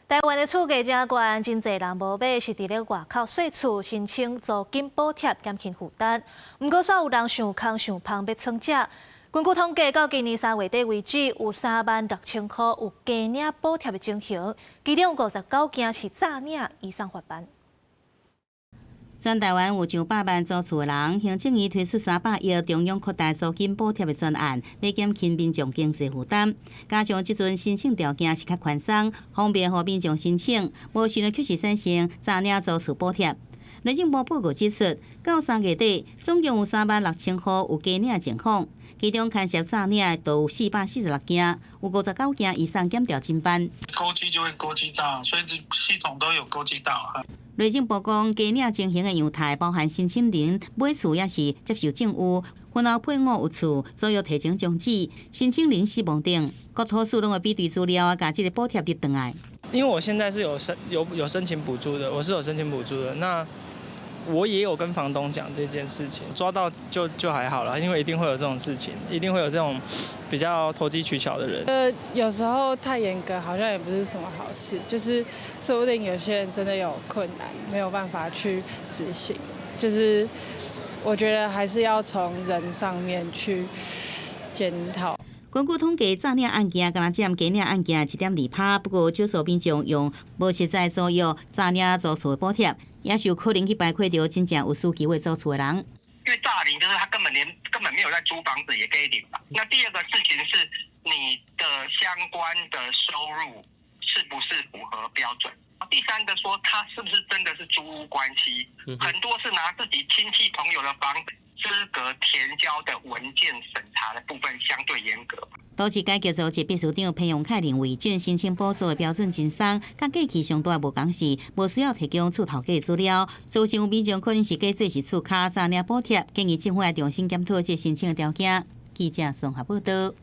台灣的厝價誠懸，真濟人無買，是佇咧外口稅厝申請租金補貼減輕負擔。毋過，煞有人想空想芳欲創食。根據統計，到今年3月底為止，有36,000戶有加領補貼的情形，其中59間是詐領以上法辦。全台灣有上百萬租厝的人，行政院推出300億中央擴大租金補貼的專案，欲減輕民眾經濟負擔。加上這陣申請條件是較寬鬆，方便予民眾申請，無想到卻是產生詐領租厝補貼。內政部報告指出，到3月底，總共有36,000戶有加領的情況，其中牽涉詐領的都有446件，有59件移送檢調偵辦。勾稽就會勾稽到，所以這系統都有勾稽到。內政部講，加領情形的樣態包含申請人買厝抑是接受贈與，婚後配偶有厝，租約提前終止，申請人死亡等，國土署攏會比對資料，共這个補貼入轉來。因為我現在是有申請補助的，我是有申請補助的。那我也有跟房東講這件事情，抓到就還好啦，因為一定會有這種事情，一定會有這種比較投機取巧的人。有時候太嚴格好像也不是什麼好事，就是說不定有些人真的有困難，沒有辦法去執行。就是我覺得還是要從人上面去檢討。根據統計，詐領案件敢若佔加領案件1.2趴，不過少數民眾用無實在租約詐領租厝的補貼，也是有可能去排開著真正有需求的租厝的人。因為詐領就是他根本沒有在租房子，也可以領嘛。那第二個事情是你的相關的收入是不是符合標準？第三個說他是不是真的是租屋關係？很多是拿自己親戚朋友的房子。資格填交的文件審查的部分相對嚴格。都市改革組織秘書長彭榮凱認為，這申請補助的標準真鬆，佮過去上大無仝是，無需要提供厝頭家資料，造成有民眾可能是假做是厝跤詐領補貼，建議政府來重新檢討這申請的條件。記者綜合報道。